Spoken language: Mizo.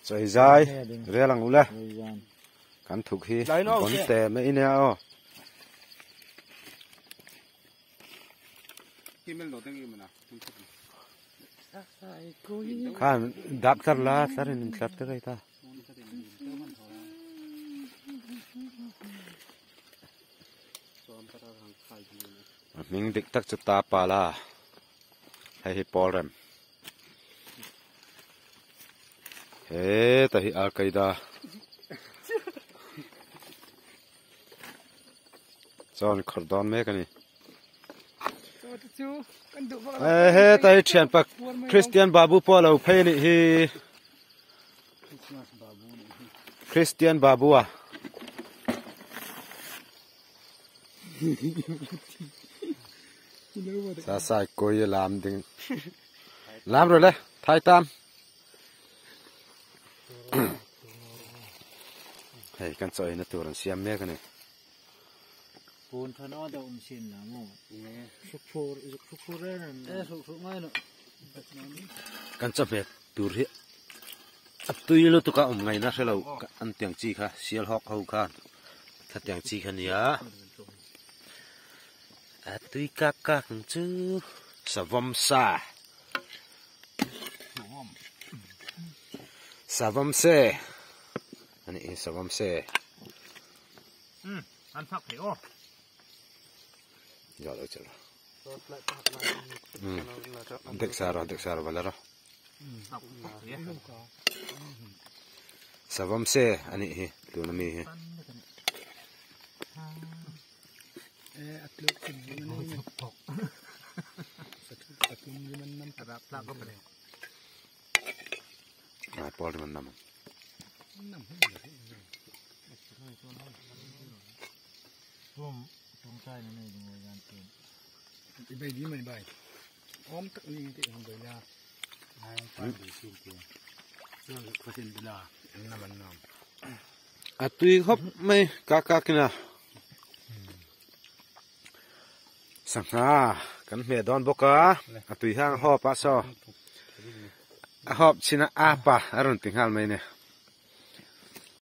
Chawi zai rel ang ule kan thuk hi bon te mai nia aw. Khan dap tlar la tlar in tlar te kai ta. A hming dik tak chu ta pa la hei hi pawl rem heta hi al qaeda chuan khawrh dawn mek a ni heta hi thianpa Christian Babu pawh a lo phei a nih hi Christian Babu a. Sa sai koi lam ding lam rồi le thai tam hei kan chaw na tur an siam mek ani pun thano da um sin la mo suk phur suk phur ren e suk suk ngai no kan chaw hmet tur hi a tui lutuk a awm ngaihna hrelo an tiang chi kha sial hawk ho khan khatiang chi kha nia a tui kak kak ang chu savawm sa savawm se ani hi savawm se an phak thei aw ya lo chalo dek saro dek saro balaro Savam se a nih hi tuna mi hi. Ai pawl man nam. A tui khawp mai ka ka kina sangha kan hmeh dawn bawk a a tui hang hawp a saw a hawp chin a apa a rawn ti nghal mai a ni.